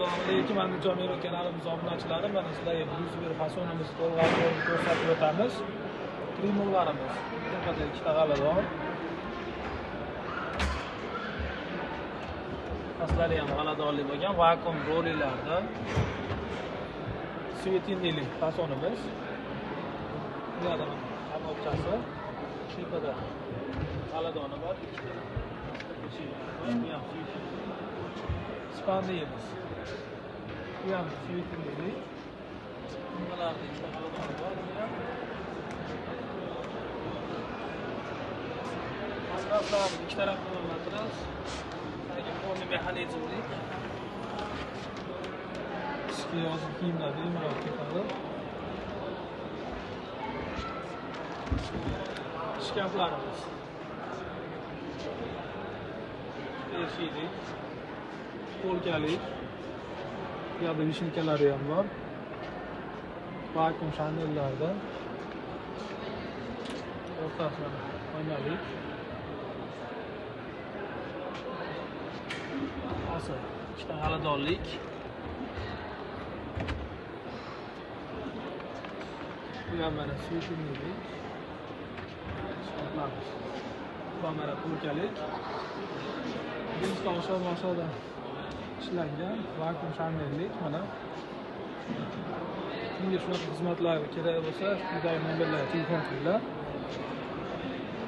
Assalomu alaykum Andijon Meva kanalimiz obunachilari, mana sizlarga 101 fasonimiz to'lg'anini ko'rsatib o'tamiz. Primullarimiz tepada ikkita g'aladon. Pastlari ham g'aladonli bo'lgan vakuum rolilarda svetinlik fasonimiz. Bu yerda qabobchasi, tepada g'aladoni bor, ikkita. Bu ham spandiyimiz. Bu ham svetinlik. Bunlarda ikkita g'aladoni bor. Masraflarimiz ikki tarafdan matras. Polni mexanizmlik. Qishki yozgi kiyimlar bemalol ketadi. Shkaflarimiz. Eshiklik, polkalik. Bu yerda vishinkalari ham bor. Vakuum shanellarda. O'rtasi oynalik. Ikkita g'aladonlik. Bu ham mana suyuqlik. Shkaflarimiz. Bu ham mana polkalik. Birinchi osha ishlangan vakuum shanellik mana. Kimga shunaqa xizmatlar kerak bo'lsa, quyidagi nomerlarga telefon qilinglar.